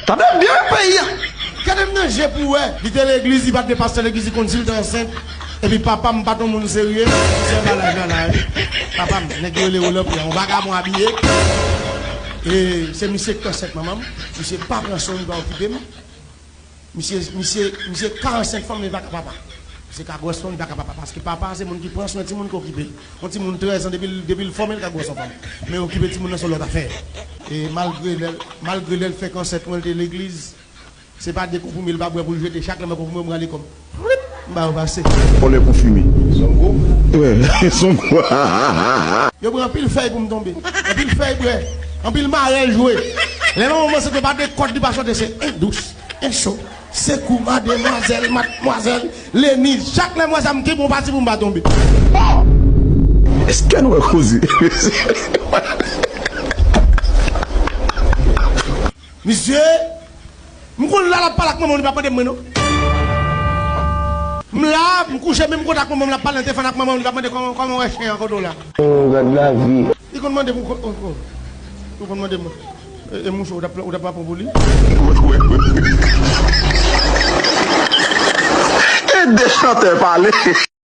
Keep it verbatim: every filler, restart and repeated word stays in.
Tande byen peyi a. Gade m nan je pou wè. Li te legliz, li pa t de pastè legliz, li konn si l te ansent. Epi papa m pa t yon moun serye. Se anba laj la la wi. Papa m, nèg yo rele w lanpyè, yon vagabon abiye. E se misye ki ansent manman m. Misye pa pran swen m, li pa okipe m. Misye, misye, misye karannsenk fanm, li pa ka papa. Misye ka gwòs fanm, li pa ka papa. Paske papa se moun ki pran swen timoun, ki okipe l. Yon timoun trèz an, depi l, depi l fòme, l ka gwòs yon fanm. Men okipe timoun nan se yon lòt afè. E malgre lè, malgre lè l fèk ansent mwen, l te legliz, se pa de konprime l pa bwè pou l jete. Chak lè mwen konprime, mwen ale kòm. M ba yo pase. Vòlè konfime. Zongo? Wi, zongo. Yo pran anpil fèy pou m tonbe. Anpil fèy bwè. Anpil marèl jwe. Lè manman m ansent, pa de kòd li pa chante, se en dous, en cho. Sekou, mademwazèl, madmwazèl, Leniz. Chak lè m wè sa, m kenbe yon pati pou m pa tonbe. Èske nou wè koze? Misye, m konn la l ap pale ak manman w, li pa mande m mwen non. M la, m kouche, men m kontak manman m, l ap pale nan telefòn ak manman m, li pa mande kòman, kòman w wè chen an, kote w la. Oh, gad lavi. Li konn mande m, ou konn, ou konn, ou konn mande m, e, e mouche, ou t ap, ou t ap pran pou li? E de chantè pale.